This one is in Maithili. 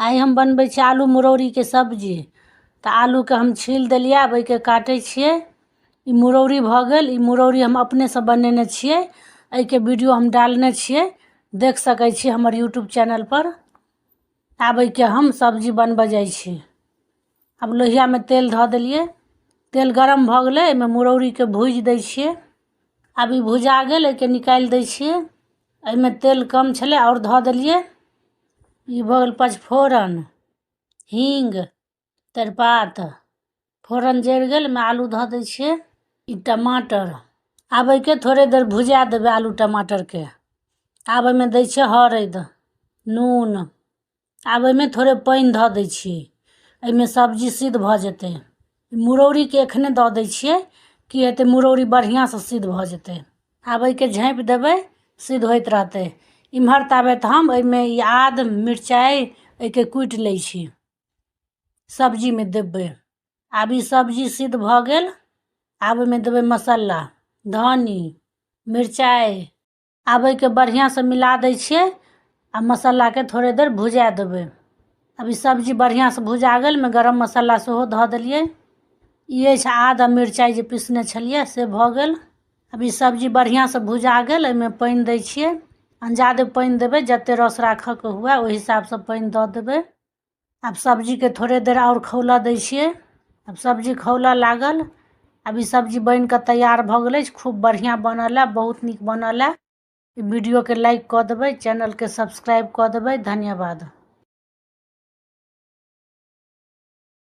आइ हम बनबै छी आलू मुरौरीके सब्जी। तऽ आलूके हम छील देलियै, आब एहिके काटै छियै। ई मुरौरी भऽ गेल। ई मुरौरी हम अपनेसँ बनेने छियै। एहिके वीडियो हम डालने छियै, देख सकै छी हमर यूट्यूब चैनलपर। आब एहिके हम सब्जी बनबऽ जाइ छी। आब लोहियामे तेल धऽ देलियै, तेल गरम भऽ गेलै, एहिमे मुरौरीके भूजि दै छियै। आब ई भुजा गेल, एहिके निकालि दै छियै। एहिमे तेल कम छलै, आओर धऽ देलियै। ई भऽ गेल पचफोरन, हींग, तेजपात। फोरन जरि गेल, ओहिमे आलू धऽ दै छियै, ई टमाटर। आब एहिके थोड़े देर भुजा देबै आलू टमाटरके। आब एहिमे दै छियै हरदि, नून। आब एहिमे थोड़े पानि धऽ दै छियै, एहिमे सब्जी सिद्ध भऽ जेतै। मुरौरीके एखने दऽ दै छियै, की हेतै, मुरौरी बढ़िआँसँ सिद्ध भऽ जेतै। आब एहिके झाँपि देबै, सिद्ध होइत रहतै। इम्हर ताबत हम एहिमे ई आद मिरचाइ एहिके कुटि लै छी, सब्जीमे देबै। आब ई सब्जी सिद्ध भऽ गेल। आब ओहिमे देबै मसाला, धनी, मिरचाइ। आब एहिके बढ़िआँसँ मिला दै छियै आ मसालाके थोड़े देर भुजा देबै। आब ई सब्जी बढ़िआँसँ भुजा गेल, ओहिमे गरम मसाला सेहो धऽ देलियै। ई अछि आद आ मिरचाइ जे पिसने छलियै, से भऽ गेल। आब ई सब्जी बढ़िआँसँ भुजा गेल, एहिमे पानि दै छियै। अन्जादे पानि देबै, जतेक रस राखऽके हुए ओहि हिसाबसँ पानि दऽ देबै। आब सब्जीके थोड़े देर आओर खौलऽ दै छियै। आब सब्जी खौलऽ लागल। आब ई सब्जी बनिकऽ तैयार भऽ गेल अछि। खूब बढ़िआँ बनल हए, बहुत नीक बनल हए। ई वीडियोके लाइक कऽ देबै, चैनलके सब्सक्राइब कऽ देबै। धन्यवाद।